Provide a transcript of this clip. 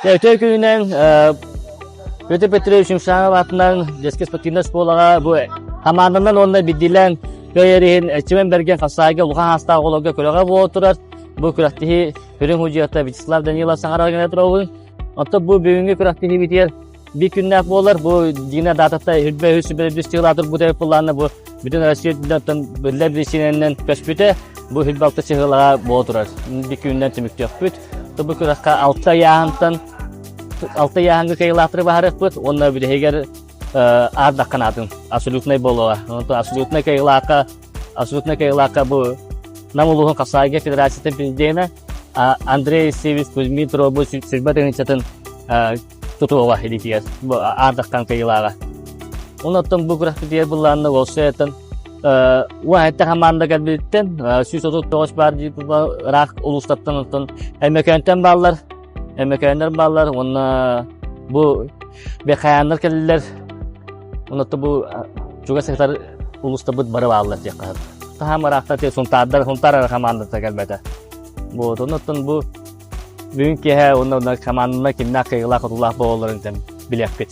Өтө күнүнэн Петр Петрович Юмшанов аатынан детскай спортивнай оскуолаҕа бу хамаанданан уонна биирдиилээн кыайар иһин Эрчимэн Бэргэн хапсаайга улахан аастаах оҕолорго күрэҕэ буола турар. Бу күрэхтэһии сүрүн судьуйата Вячеслав Данилов саҥарар гына турабын. Оттон бу бүгүҥҥү күрэхтэһиибитигэр биир күннээх буолар. Бу Дина даатата үрбэ үс сүбэ сыла турбута пыллаана бу бүтүн Россия үрдүнэн биллэр биричиинэнэн көспүтэ. Бу үрбэ алта сыһыылаҕа буола турар. Биир күнүнэн түмүктүөхпүт. Бу күрэххэ алта ыйааһынтан алта ыйааһыҥҥа кыайыылаахтары баһарыахпыт уонна бүтэһигэр аардаххан аатын абсолютнай буолуоҕа. Онтон абсолютнай кыайыылаахха абсолютнай кыайыылаахха бу Нам улууһун хапсаайга федерациятын президенэ Андрей Алексеевич Кузьмин туруорбут сүрбэ тыһыынчатын тутуоҕа илиитигэр бу аардахтан кыайыылааҕа. Онон бу күрэхпитигэр былаанна уолсуйаттан уон хамаанда кэлбититтэн 139 баар ыраах улуустартан оттон Өймөкөөнтөн бааллар, Өймөкөөннөр бааллар уонна бу Бэхаяннар кэллилэр. Онон бу чугас сытар улуустарбыт бары бааллар диэххэ сөп. Таһаам ыраахтар Сунтаардар, Сунтаар эрэ хамаандата кэлбэтэ. Вот, онон бу бүгүн киэһэ уонна команданан кимнээх кыайыылаах-хотуулаах буолалларын билиэхпит.